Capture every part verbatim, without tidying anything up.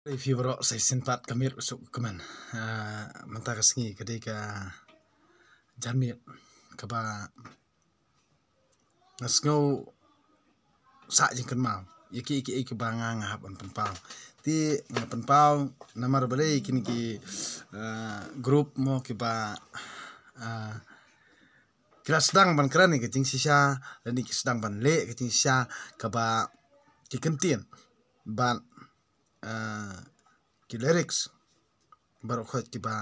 Phi baroh sa shisien pat ka miet u suk kmen. Ah, mynta ka sngi ka dei ka janmiet kaba nga sngew sah jingkynmaw ïa kiei kiei kiba nga nga hap ban pynpaw. Te nga pynpaw namar balei kine ki, ah, group mo kiba, ah, ki la sdang ban kren ïa ka jingshisha lane ki sdang ban leh ka jingshisha kaba ki kyntien bad, ah, ki lyrics baroh khoit kiba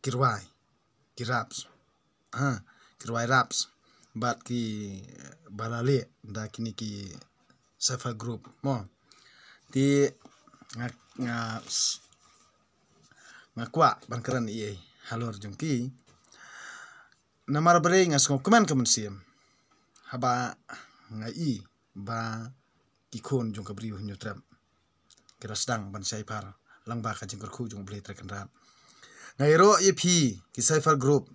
ki rwai, ki raps, ha, ki rwai raps bad kiba la leh da kine ki cypher group mo. Te nga, nga, nga kwah ban kren ïa halor jong ki. Namar balei nga sngew kmen ka mynsiem haba nga i ba ki khun jong ka Bri u Hynñiewtrep ki la sdang ban shai phar lyngba ka jingkyrkhu jong U Blei Trai Kynrad. Nga ïaroh ïa phi ki cypher group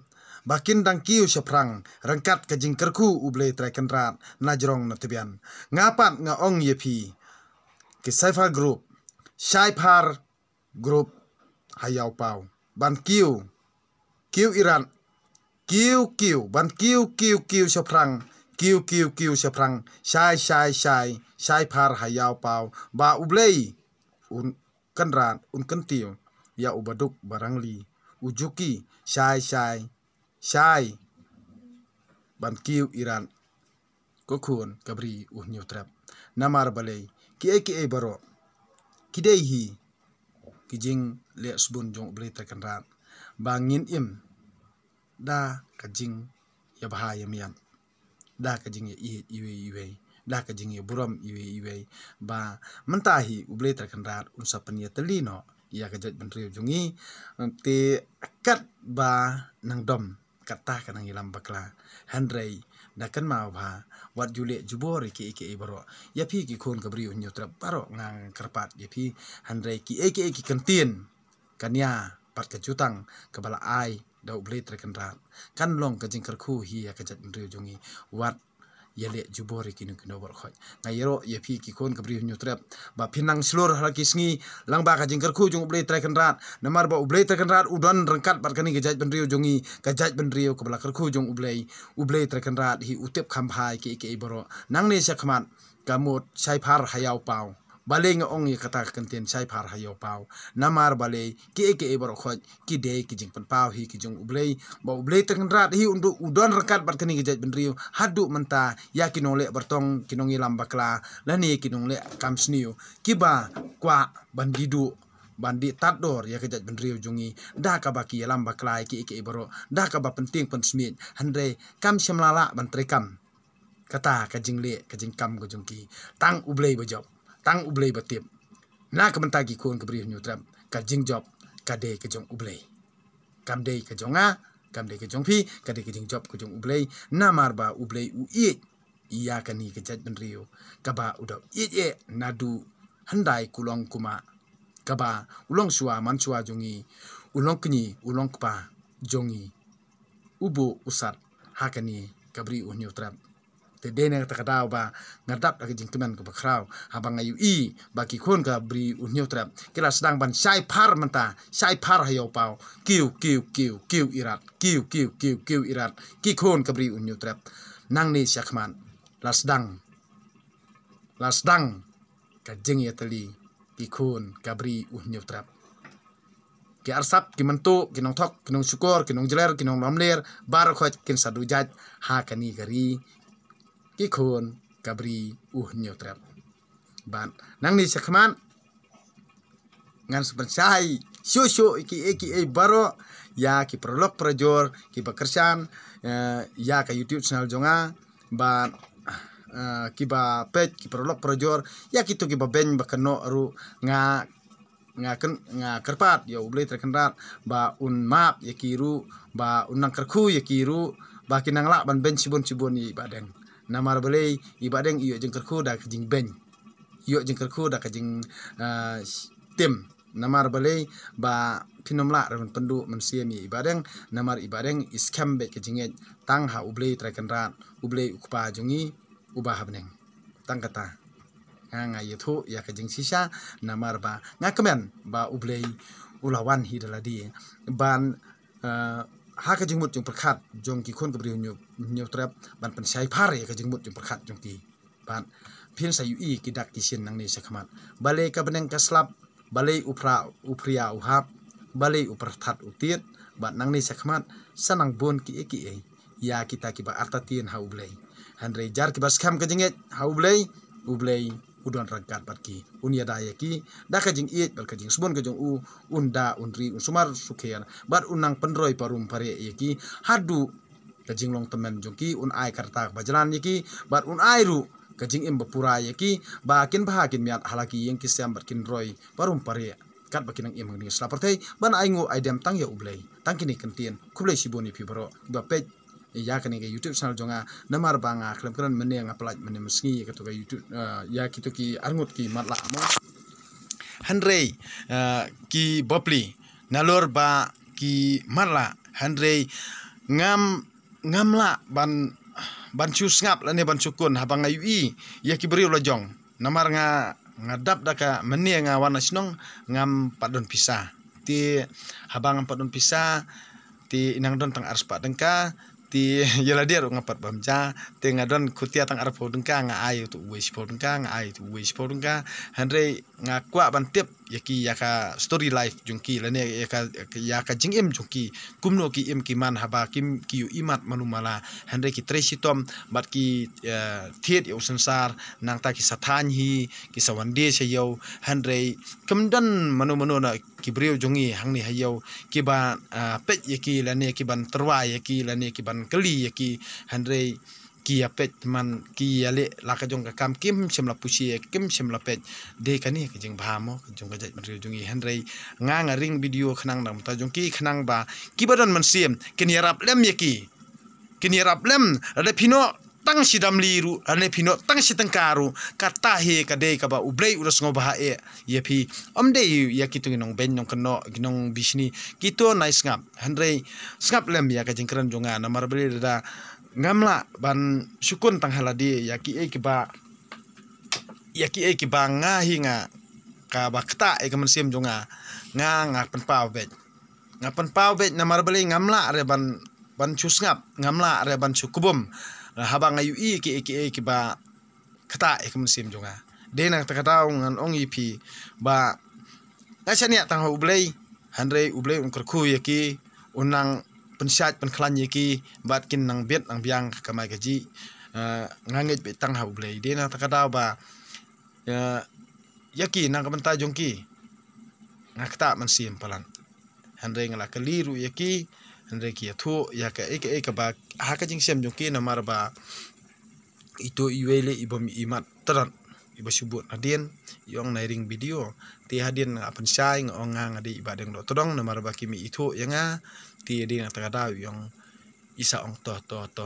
ba kin dang kiew shaphrang ryngkat ka jingkyrkhu U Blei Trai Kynrad na jrong na tbian. Nga pat nga ong ïa phi ki cypher group, shai phar group ha Ïawpaw ban kiew, kiew irat, kiew kiew, ban kiew kiew kiew shaphrang, kiew kiew kiew shaphrang, shai shai shai, shai phar ha Ïawpaw ba U Blei un Kynrad un kyntiew ïa u baduk barangli u juki, shai shai shai ban kiew irat ko khun ka Bri u Hynñiewtrep. Namar balei kiei kiei baroh ki dei hi ki jingleh sbun jong U Blei Trai Kynrad ba ngin im da ka jingïabha ïamiat, da ka jingïaieit iwei iwei, da ka jingïaburom iwei iwei. Ba mynta hi U Blei Trai Kynrad un sa pynïatylli noh ïa ka jaitbynriew jong ngi. Te katba nang dom katta ka nang ïalam bakla. Hynrei da kynmaw bha wat ju leh jubor ïa kiei kiei baroh. Ïa phi ki khun ka Bri u Hynñiewtrep baroh nga kyrpad ïa phi. Hynrei kiei kiei ki kyntien ka nia bad ka jutang kaba la ai da U Blei Trai Kynrad kan long ka jingkyrkhu hi ïa ka jaitbynriew jong ngi. Wat ïaleh jubor ïa kino kino baroh khoit. Nga ïaroh ïa phi ki khun ka Bri u Hynñiewtrep ba phin nang shlur ha la ki sngi lyngba ka jingkyrkhu jong U Blei Trai Kynrad. Namar ba U Blei Trai Kynrad u don ryngkat bad kane ka jaitbynriew jong ngi, ka jaitbynriew kaba la kyrkhu jong U Blei. U Blei Trai Kynrad hi u tip kham bha ïa kiei kiei baroh. Nangne shakhmat ka mut shai phar ha Ïawpaw. Balei nga ong ïa kata ka kyntien shai phar ha Ïawpaw? Namar balei kiei kiei baroh khoit ki dei ki jingpynpaw hi ki jong U Blei. Ba U Blei Trai Kynrad hi u don ryngkat bad kane ka jaitbynriew haduh mynta. Ïa ki nongleh bartong, ki nongïalam bakla lane ki nongleh kam sniew kiba kwah ban dih duh, ban dih tad dor ïa ka jaitbynriew jong ngi da kaba ki ïalam bakla ïa kiei kiei baroh, da kaba pyntieng pynsmiej. Hynrei kam shym la lah ban treikam. Kata ka jingleh ka jingkam ka jong ki, tang U Blei ba jop, tang U Blei ba tip. Na ka bynta ki khun ka Bri u Hynñiewtrep ka jingjop ka dei ka jong U Blei. Kam dei ka jong nga, kam dei ka jong phi, ka dei ka jingjop ka jong U Blei. Namar ba U Blei u ïeit ïa kane ka jaitbynriew kaba u da ïeit eh naduh hyndai kulong kumah, kaba u long shuwa man shuwa jong ngi, u long kñi u long kpa jong ngi, u buh u sat ha kane ka Bri u Hynñiewtrep. Te dei na kata ka daw ba nga dap da ka jingkmen kaba khraw haba nga ïohi ba ki khun ka Bri u Hynñiewtrep ki la sdang ban shai phar mynta, shai phar ha Ïawpaw. Kiew kiew kiew kiew irat, kiew kiew kiew kiew irat ki khun ka Bri u Hynñiewtrep. Nangne shakhmat la sdang, la sdang ka jingïatylli ki khun ka Bri u Hynñiewtrep. Ki arsap, ki myntu, ki nongthok, ki nongshukor, ki nongjler, ki nonglumler baroh khoit kin sa duh jait ha kane ka ri. Ki khun ka Bri u Hynñiewtrep. Bad nangne shakhmat ngan sa pynshai shuh shuh ïa kiei kiei baroh, ïa ki paralok parajor kiba kyrshan, eh, ïa ka YouTube channel jong nga. Bad, eh, kiba peit ki paralok parajor, ïa kito kiba beiñ ba kynnoh ruh nga, nga kyn-, nga kyrpad ïa U Blei Trai Kynrad ba un map ïa ki ruh, ba un nang kyrkhu ïa ki ruh, ba kin nang lah ban beiñ shibun shibun ïa i Bahdeng. Namar balei? I Bahdeng i ïoh jingkyrkhu da ka jingbeiñ, i ïoh jingkyrkhu da ka jing, eh, tim. Namar balei? Ba phin ym lah ruh ban pynduh mynsiem ïa i Bahdeng. Namar i Bahdeng i skhem beit ka jingngeit tang ha U Blei Trai Kynrad, U Blei U Kpa jong ngi uba ha bneng. Tang kata. Nga nga ïathuh ïa ka jingshisha namar ba nga kmen ba U Blei u la wan hi da lade ban, eh, ha ka jingmut jingpyrkhat jong ki khun ka briew Hynñiewtrep ban pynshai phar ïa ka jingmut jingpyrkhat jong ki. Bad phin sa ïohi ki dak ki shin nangne shakhmat. Balei ka bneng ka slap, balei u phra u phria u hap, balei u pyrthat u tied, bad nangne shakhmat sa nang bun kiei kiei ïa kita kiba artatien ha U Blei. Hynrei jar kiba skhem ka jingngeit ha U Blei, U Blei u don ryngkat bad ki. Un ïada ïa ki da ka jingïeit bad ka jingsbun ka jong u, un da un ri un sumar sukher bad un nang pynroi parum parieh ïa ki haduh ka jinglong tymmen jong ki, un ai ka rta kaba jlan ïa ki bad un ai ruh ka jingim ba pura ïa ki ba kin bha kin miat ha la ki ïing ki sem bad kin roi parum parieh katba ki nang im ha kane ka sla pyrthei ban ainguh aidem tang ïa U Blei. Tang kine ki kyntien, khublei shibun ïa phi baroh kiba peit ïa kane ka YouTube channel jong nga. Namar ba nga khlem kren mynne nga pynlait mynne mynsngi ïa kato ka YouTube, eh, ïa kito ki arngut ki matlah mo. Hynrei, eh, ki bapli nalor ba ki matlah, hynrei ngam ngam lah ban ban shu sngap lane ban shu kun haba nga ïohi ïa ki briew la jong. Namar nga nga dap da ka mynne nga wan na shnong ngam pat don pisa. Te haba ngam pat don pisa te i nang don tang arspah tyngka. Te ïa lade ruh ngam pat bam ja. Te nga don khutia tang arphew tyngka nga ai uto uwei shiphew tyngka, nga ai uto uwei shiphew tyngka. Hynrei nga kwah ban tip ïa ki ïa ka story life jong ki lane ïa ka ïa ka jingim jong ki. Kumno ki im ki man haba kim ki ïohi mat mano mala. Hynrei ki trei shitom bad ki, eh, thied ïa u synsar, nangta ki sa thaiñ hi, ki sa wan die sha ïew. Hynrei kam don mano mano na ki briew jong ngi hangne ha ïew kiba, ah, peit ïa ki lane kiban tyrwa ïa ki lane kiban kylli ïa ki. Hynrei ki ïa peit man ki ïa leh la ka jong ka kam, kim shym la pusi, kim shym la peit. Dei kane ka jingbha mo ka jong ka jaitbynriew jong ngi. Hynrei nga nga ring video khnang na ka bynta jong ki khnang ba kiba don mynsiem kin ïarap lem ïa ki. Kin ïarap lem, lada phi noh tang shi damli ruh, lada phi noh tang shi tyngka ruh, kata hi ka dei kaba U Blei u da sngewbha eh ïa phi. Ym dei ïa kito ki nongbeiñ nongkynnoh, ki nongbishni, kito nai sngap. Hynrei sngap lem ïa ka jingkren jong nga namar balei lada ngam lah ban shu kun tang ha lade ïa kiei kiba ïa kiei kiba nga hi nga kaba ktah ïa ka mynsiem jong nga, nga nga pynpaw beit. Nga pynpaw beit namar balei ngam lah re ban ban shu sngap, ngam lah re ban shu kbum haba nga ïohi kiei kiei kiba ktah ïa ka mynsiem jong nga. Dei na kata ka daw ngan ong ïa phi ba nga shaniah tang ha U Blei, hynrei U Blei un kyrkhu ïa ki, un nang pynshait pynkhlaiñ ïa ki bad kin nang bit nang biang ka kamai kajih. Eh, nga ngeit beit tang ha U Blei. Dei na kata ka daw ba, eh, ïa ki na ka bynta jong ki nga ktah mynsiem palat. Hynrei nga la kylli ruh ïa ki, hynrei ki ïathuh ïa kaei kaei kaba ha ka jingshem jong ki namar ba ito iwei leh i bym i mat tyrot iba shu bud hadien, i ong nai ring video. Te hadien nga pynshai nga ong nga nga dei i Bah Diengdohtdong namar ba ki mih ithuh ïa nga. Te hadien nga ta ka daw i ong i sa ong to to to.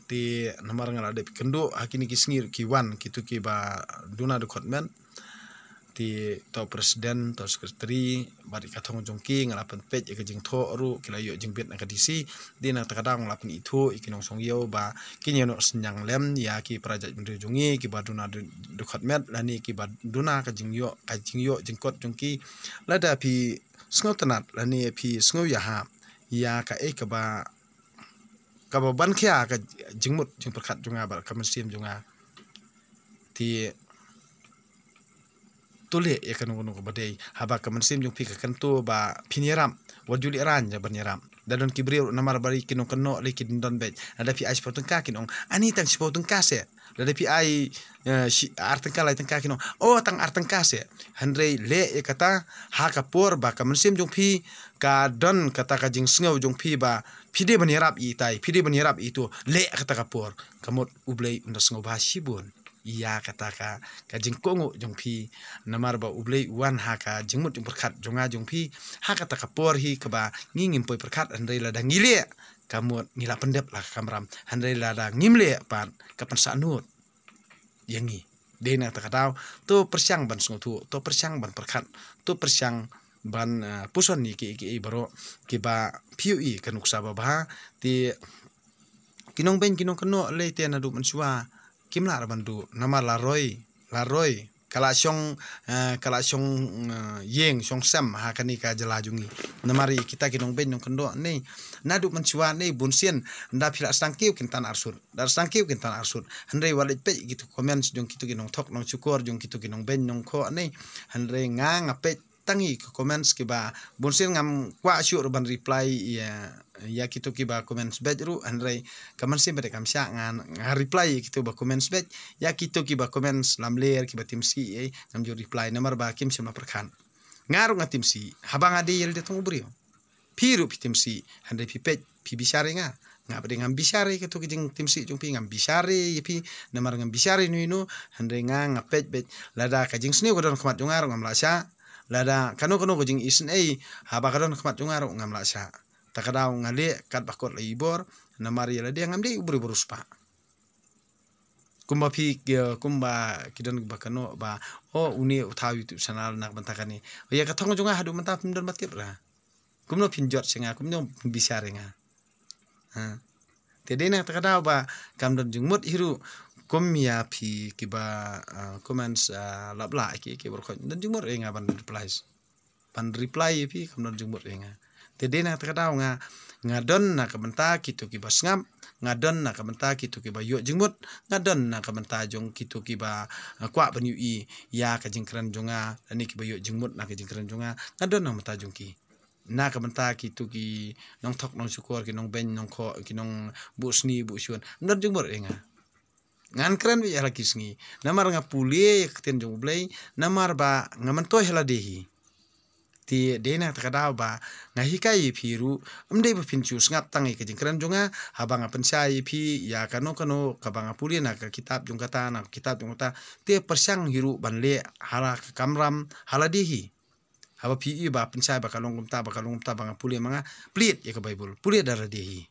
Te namar nga la dep kynduh ha kine ki sngi ruh ki wan kito kiba duna dkhot met. Te to president, to secretary bad i ka thong jong ki nga la pynpeit ïa ka jingthoh ruh, ki la ïoh jingbit na ka D C. Dei na kata ka daw nga la pynithuh ïa ki nongshong ïew ba kin ïa noh synñiang lem ïa ki para jaitbynriew jong ngi kiba duna dkhot met lane kiba duna ka jingïoh ka jingïoh jingkot jong ki. Lada phi sngewtynnat lane phi sngew ïahap ïa kaei kaba kaba ban khia ka jingmut jingpyrkhat jong nga bad ka mynsiem jong nga. Te to leh ïa kano kano kaba dei haba ka mynsiem jong phi ka kyntu ba phin ïarap, wat ju leh rain ïa ban ïarap. Da don ki briew namar ba ki nongkynnoh lei ki don beit. Lada phi ai shiphew tyngka kin ong ani tang shiphew tyngka seh. Lada phi ai, eh, shi, ar tyngka lai tyngka kin ong o tang ar tyngka seh. Hynrei leh ïa kata ha ka por ba ka mynsiem jong phi ka don kata ka jingsngew jong phi ba phi dei ban ïarap ïa itai, phi dei ban ïarap ïa ito. Leh kata ka por ka mut U Blei un da sngewbha shibun ïa kata ka, ka jingkohnguh jong phi. Namar ba U Blei u wan ha ka jingmut jingpyrkhat jong nga jong phi ha kata ka por hi kaba ngi ngim poi pyrkhat, hynrei lada ngi leh ka mut ngi la pyndep la ka kamram, hynrei lada ngim leh pat ka pynsahnud ïa ngi. Dei na kata ka daw to pyrshang ban sngewthuh, to pyrshang ban pyrkhat, to pyrshang ban, eh, puson ïa kiei kiei baroh kiba phi ïohi ka nuksa babha. Te ki nongbeiñ ki nongkynnoh lei te naduh mynshuwa kim lah re ban duh namar la roi la roi, ka la shong, eh, ka la shong, eh, ïeng shong sem ha kane ka jylla jong ngi. Namar ïa kita ki nongbeiñ nongkyndoh ne, naduh mynshuwa ne, bunsien ynda phi la sdang kiew kin tan arsut, da sdang kiew kin tan arsut. Hynrei wat leit peit ïa kitu comments jong kitu ki nongthok nongshukor, jong kitu ki nongbeiñ nongkhoh ne, hynrei nga nga peit tang ïa ki comments kiba bunsien ngam kwah shuh ruh ban reply ïa, ïa kitu kiba comments beit ruh, hynrei ka mynsiem pat kam shah, nga, nga reply ïa kitu ba comments beit, ïa kitu kiba comments lamler kiba timsih, eh, ngam ju reply namar ba kim shym la pyrkhat. Nga ruh nga timsih, haba nga dei ïa lade tang u briew. Phi ruh phi timsih, hynrei phi peit, phi bishar ïa nga. Nga pat ngam bishar ïa kitu ki jingtimsih jong phi, ngam bishar ïa phi, namar ngam bishar ïa no ïa no, hynrei nga nga peit beit, lada ka jingsniew ka don khmat jong nga ruh ngam lah shah, lada kano kano ka jingisynei haba ka don khmat jong nga ruh ngam lah shah. Ta ka daw nga leh katba kot la i bor, namar ïa lade ngam dei u briew ba riewspah. Kumba phi, eh, kumba ki don ba kano ba, oh, une u thaw YouTube channel na ka bynta kane. Ïa ka thong jong nga haduh mynta phim don ba tip ra. Kumno phin jot sha nga, kumno phin bishar ïa nga. Ha. Te dei na kata ka daw ba kam don jingmut hi ruh, kum ïa phi kiba, ah, comments, ah, lap lah ki, ki baroh khoit, don jingmut ïa nga ban reply. Ban reply ïa phi kam don jingmut ïa nga. Te dei na kata ka daw nga, nga don na ka bynta kitu kiba sngap, nga don na ka bynta kitu kiba ïoh jingmut, nga don na ka bynta jong kitu kiba, ah, kwah ban ïohi ïa ka jingkren jong nga, lane kiba ïoh jingmut na ka jingkren jong nga, nga don na ka bynta jong ki. Na ka bynta kitu ki nongthok nongshukor, ki nongbeiñ nongkhoh, ki nongbuh sni buh shun, ym don jingmut ïa nga. Ngan kren beit ha la ki sngi, namar nga pule ïa ka ktien jong U Blei, namar ba nga myntoi ha lade hi. Te dei na kata ka daw ba nga hikai ïa phi ruh, ym dei ba phin shu sngap tang ïa ka jingkren jong nga, haba nga pynshai ïa phi ïa kano kano kaba nga pule na ka kitab jong kata, na ka kitab jong kata, te pyrshang hi ruh ban leh ha la ka kamram ha lade hi. Haba phi ïohi ba pynshai ba ka long kumta, ba ka long kumta, ba nga pule ma nga, plie ïa ka Baibl, pule da lade hi.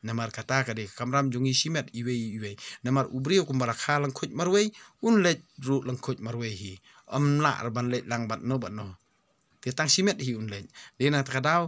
Namar kata ka dei ka kamram jong ngi shimet iwei iwei. Namar u briew kumba la kha lyngkhuid marwei, un leit ruh lyngkhuid marwei hi. Ym lah ruh ban leit lang bad no bad no. Te tang shimet hi un leit. Dei na kata ka daw,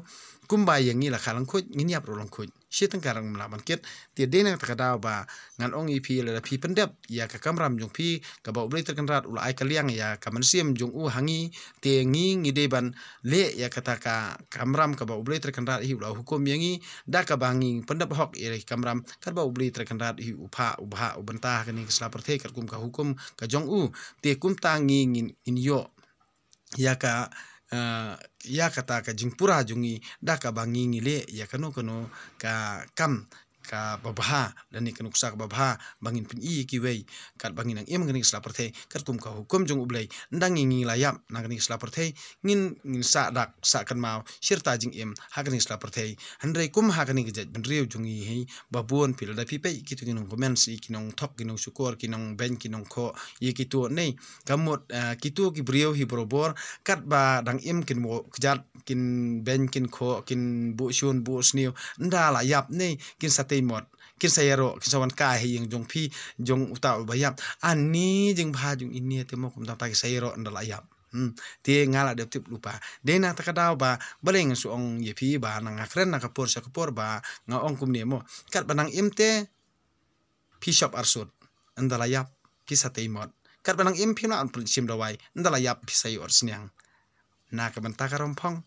kumba ïa ngi la kha lyngkhuid, ngin ïap ruh lyngkhuid. Shi tyngka ruh ngim lah ban kit. Te dei na kata ka daw ba ngan ong ïa phi, lada phi pyndep ïa ka kamram jong phi kaba U Blei Trai Kynrad u la ai ka liang ïa ka mynsiem jong u ha ngi, te ngi ngi dei ban leh ïa kata ka kamram kaba U Blei Trai Kynrad hi u la hukum ïa ngi, da kaba ngi pyndep hok ïa ka kamram katba U Blei Trai Kynrad hi u phah, u bhah, u bynta ha kane ka sla pyrthei katkum ka hukum ka jong u. Te kumta ngi ngin, ngin ïoh ïa ka, eh, ïa kata ka jingpura jong ngi da kaba ngi ngi leh ïa kano kano ka kam kaba bha, lane ka nuksa kaba bha, ba ngin pyni ïa kiwei, katba ngin nang im ha kane ka sla pyrthei, katkum ka hukum jong U Blei, ynda ngi ngi la ïap na kane ka sla pyrthei, ngin, ngin sah dak, sah kynmaw, shirta jingim, ha kane ka sla pyrthei. Hynrei kum ha kane ka jaitbynriew jong ngi hi, ba bun phi lada phi peit, kitu ki nongcomment, ki nongthok, ki nongshukor, ki nongbeiñ, ki nongkhoh, ïa kitu ne, ka mut, ah, kitu ki briew hi barabor, katba dang im kin buh kjat, kin beiñ, kin khoh, kin buh shun, buh sniew, ynda la ïap ne, kin sa tei mot, kin sa ïaroh, kin sa wan kai ha ïing jong phi, jong uta uba ïap. Ani jingbha jong ine te mo kumta ta ki sa ïaroh ynda la ïap. Hmm. Te nga la dep tip lypa. Dei na kata ka daw ba, balei ngan shu ong ïa phi ba, na nga kren na ka por sha ka por ba, nga ong kumne mo. Katba dang im te, phi shop arsut, ynda la ïap, phi sa tei mot. Katba dang im phi na an prin shim dawai, ynda la ïap, phi sa ïoh sniang. Na ka bynta ka romphong.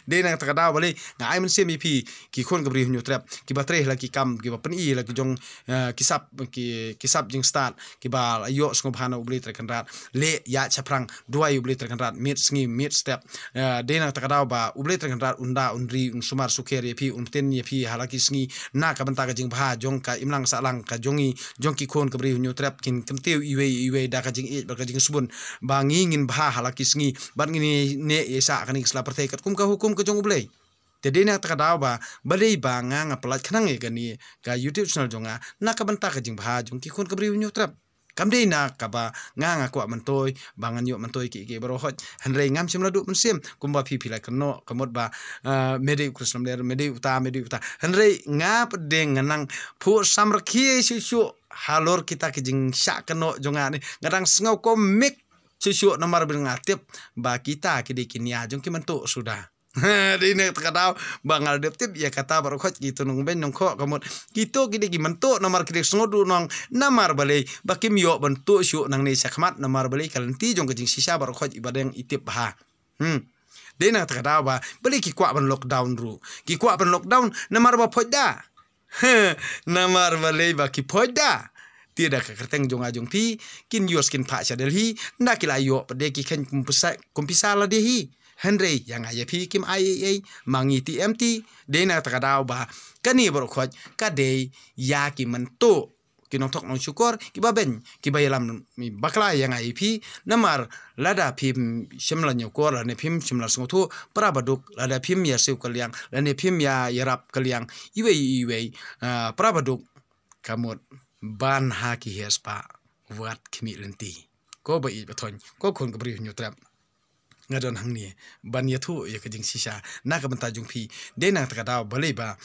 Dei na kata ka daw balei, nga ai mynsiem ïa phi, ki khun ka Bri Hynñiewtrep, kiba trei ha la ki kam, kiba pyni ha la ki jong, eh, ki sap, ki, ki sap jingstad, kiba la ïoh sngewbha na U Blei Trai Kynrad, leh ïa shaphrang, duwai U Blei Trai Kynrad, miet sngi, miet step, eh, dei na kata ka daw ba, U Blei Trai Kynrad, un da, un ri, un sumar sukher ïa phi, un pyntin ïa phi, ha la ki sngi, na ka bynta ka jingbha, jong ka imlang sahlang, ka jong ngi, jong ki khun ka Bri Hynñiewtrep, kin kyntiew iwei, iwei, da ka jingïeit, bad ka jingsbun, ba ngi ngin bha ha la ki sngi, bad ngin ïa neh ïa sah ha kane ka sla pyrthei katkum ka hukum ka jong U Blei. Te dei na kata ka daw ba, balei ba nga nga pyllait khnang ïa kane ka YouTube channel jong nga, na ka bynta ka jingbha jong ki khun ka Bri Hynñiewtrep. Kam dei na kaba nga nga kwah myntoi, ba ngan ïoh myntoi ki, ki baroh hoi. Hynrei ngam shym la duh mynsiem, kumba phi phi la kynnoh, ka mut ba, ah, me dei u Kris lamler, me dei uta, me dei uta. Hynrei nga pat dei nga nang phuh samrkhie shuh shuh, halor kita ki jingshah kynnoh jong nga ne, nga dang sngew komik shuh shuh namar ba nga tip ba kita ki dei ki nia jong ki myntoi suda. Dei na kata ka daw ba nga la dep tip ïa kata baroh khoit, kito nongbeiñ nongkhoh ka mut kito ki dei ki mynta namar ki dei sngewthuh nong, namar balei ba kim ïoh ban tuh shuh nangne shakhmat, namar balei ka lynti jong ka jingshisha baroh khoit i ba dang i tip bha. Hmm. Dei na kata ka daw ba balei ki kwah ban lockdown ruh. Ki kwah ban lockdown namar ba phoit da. Namar balei ba ki phoit da. Te da ka kyrteng jong nga jong phi, kin ïoh skin phah sha Delhi, nda ki la ïoh pat de ki khein kum pisa, kum pisa lade hi. Hynrei ïa nga ïa phi kim ai ei ei, ma ngi T M T, dei na kata ka daw ba kane baroh khoit ka dei ïa ki mynta ki nongthok nongshukor kiba beiñ, kiba ïalam bakla ïa nga ïa phi, namar lada phim shim la ñiewkor lane phim shim la sngewthuh, para ba duk, lada phim ïa siew ka liang lane phim ïa ïarap ka liang iwei iwei, ah, para ba duk, ka mut ban ha ki hiar spah wat khmih lynti. Ko ba ïeit ba thoiñ, ko khun ka briew Hynñiewtrep, nga don hangne ban ïathuh ïa ka jingshisha na ka bynta jong phi. Dei na kata ka daw balei ba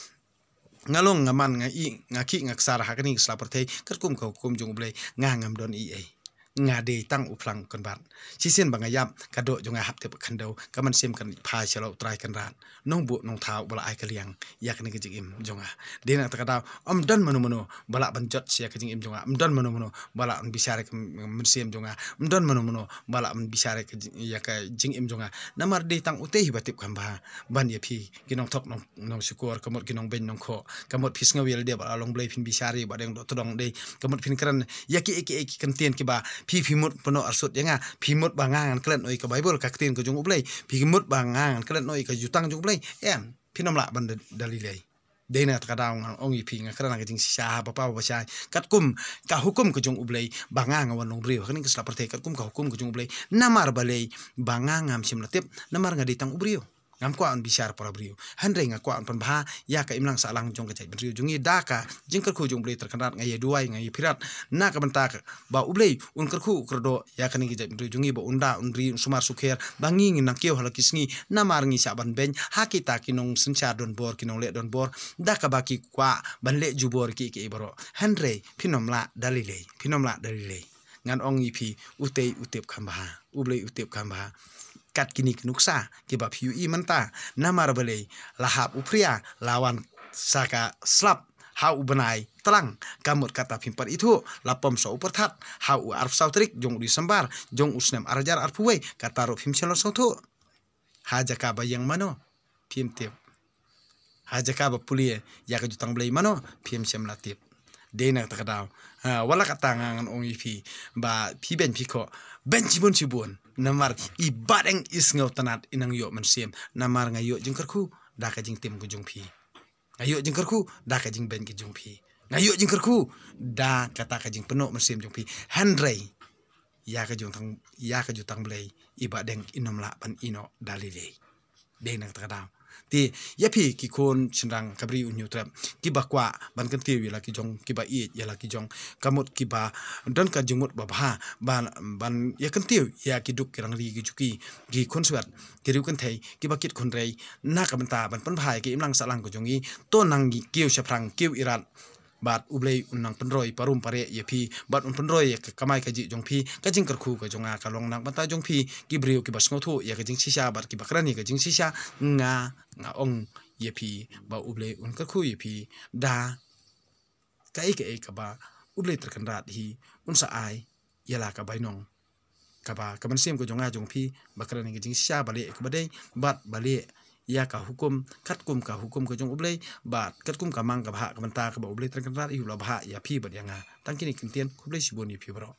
nga long nga man, nga ïeh nga khih nga ksar ha kane ka sla pyrthei katkum ka hukum jong U Blei, nga ngam don ei ei. Nga dei tang u phlang u kynbat. Shisien ba nga ïap, ka doh jong nga hap tip ka khyndew, ka mynsiem kan phai sha la U Trai Kynrad, Nongbuh Nongthaw uba la ai ka liang ïa kane ka jingim jong nga. Dei na kata ka daw ym don mano mano ba lah ban jot sha ïa ka jingim jong nga, ym don mano mano ba lah ban bishar ïa ka mynsiem jong nga, ym don mano mano ba lah ban bishar ïa ka jing, ïa ka jingim jong nga. Namar dei tang utei hi ba tip kham bha ban ïa phi ki nongthok nong, nongshukor, ka mut ki nongbeiñ nongkhoh, ka mut phi sngew ïa lade ba la long Blei phin bishar ïa ba dang doh tdong dei, ka mut phin kren ïa kiei kiei ki kyntien kiba phi, phi mut pynnoh arsut ïa nga, phi mut ba nga ngan klet noh ïa ka Baibl, ka ktien ka jong U Blei, phi mut ba nga ngan klet noh ïa ka Jutang jong U Blei. Em, phin ym lah ban da, da lei lei. Dei na kata ka daw ngan ong ïa phi, nga kren ka jingshisha ha ba paw ba shai katkum ka hukum ka jong U Blei ba nga nga wan long briew ha kane ka sla pyrthei katkum ka hukum ka jong U Blei. Namar balei ba nga ngam shym la tip, namar nga dei tang u briew. Ngam kwah ban bishar para briew, hynrei nga kwah ban pynbha ïa ka imlang sahlang jong ka jaitbynriew jong ngi da ka jingkyrkhu jong U Blei Trai Kynrad. Nga ïa duwai, nga ïa phirat na ka bynta ka ba U Blei un kyrkhu u kyrdoh ïa kane ka jaitbynriew jong ngi ba un da un ri un sumar sukher, ba ngi ngin nang kiew ha la ki sngi, namar ngi shah ban beiñ ha kita ki nongsynshar donbor, ki nongleh donbor, da kaba ki kwah ban leh jubor kiei kiei baroh. Hynrei phin ym lah da lei lei, phin ym lah da lei lei. Ngan ong ïa phi, utei u tip kham bha, U Blei u tip kham bha. Kat kine ki nuksa kiba phi ïohi mynta, namar balei, la hap u phria, la wan sa ka slap ha u bnai Tlang, ka mut kata phim pat ithuh, la pom sa u pyrthat ha u arphew saw tarik jong u December jong u snem ar hajar arphew wei, kata ruh phim shym la sngewthuh. Ha jaka ba ïeng mano, phim tip. Ha jaka ba pule ïa ka Jutang Blei mano, phim shym la tip. Dei na kata ka daw, ha, wat la katta nga ngan ong ïa phi ba phi beiñ phi khoh, beiñ shibun shibun, namar i Bahdeng i sngewtynnat, i nang ïoh mynsiem, namar nga ïoh jingkyrkhu da ka jingtim ka jong phi. Nga ïoh jingkyrkhu da ka jingbeiñ ka jong phi. Nga ïoh jingkyrkhu da kata ka jingpynnoh mynsiem jong phi. Hynrei ïa ka Jutang, ïa ka Jutang Blei, i Bahdeng in ym lah ban ïehnoh da lei lei. Dei na kata ka daw. Te ïa phi ki khun shynrang ka Bri u Hynñiewtrep kiba kwah ban kyntiew ïa la ki jong, kiba ïeit ïa la ki jong, ka mut kiba don ka jingmut babha ban, ban ïa kyntiew ïa ki duk ki rangli ki juki, ki khun swet, ki riewkynthei kiba kit khun rei na ka bynta ban pynbha ïa ka imlang sahlang ka jong ngi. To nang kiew shaphrang, kiew irat, bad U Blei un nang pynroi parum pareh ïa phi, bad un pynroi ïa ka kamai kajih jong phi, ka jingkyrkhu ka jong nga ka long na ka bynta jong phi, ki briew kiba sngewthuh ïa ka jingshisha bad kiba kren ïa ka jingshisha. Nga, nga ong ïa phi ba U Blei un kyrkhu ïa phi da kaei kaei kaba U Blei Trai Kynrad hi un sa ai ïa la ka bainong, kaba ka mynsiem ka jong nga jong phi ba kren ïa ka jingshisha, ba leh ïa kaba dei bad ba leh ïa ka hukum katkum ka hukum ka jong U Blei, bad katkum ka mang kaba hap, ka bynta kaba U Blei Trai Kynrad hi u la bha ïa phi bad ïa nga. Tang kine ki kyntien, khublei shibun ïa phi baroh.